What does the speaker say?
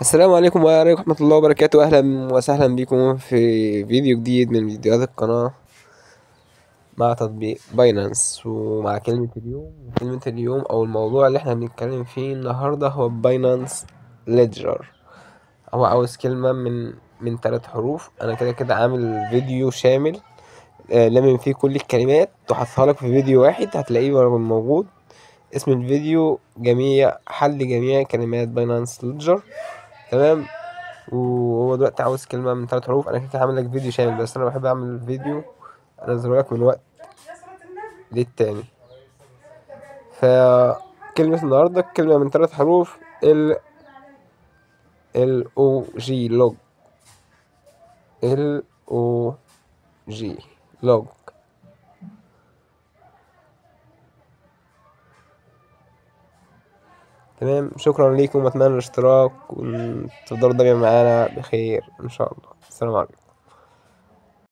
السلام عليكم ورحمة الله وبركاته. أهلا وسهلا بكم في فيديو جديد من فيديوهات القناة مع تطبيق باينانس ومع كلمة اليوم. كلمة اليوم أو الموضوع اللي احنا بنتكلم فيه النهاردة هو باينانس ليدجر. هو عاوز كلمة من 3 حروف. أنا كده كده عامل فيديو شامل لمن فيه كل الكلمات وحطها لك في فيديو واحد هتلاقيه موجود. اسم الفيديو جميع حل جميع كلمات باينانس ليدجر، تمام. وهو دلوقتي عاوز كلمة من 3 حروف. أنا كده هعمل لك فيديو شامل، بس أنا بحب أعمل فيديو أنزله لك من وقت للتاني. فكلمة النهاردة كلمة من 3 حروف، L L O G log، L O G log. تمام، شكرا لكم واتمنى الاشتراك وتفضلوا دايما معانا بخير ان شاء الله. السلام عليكم.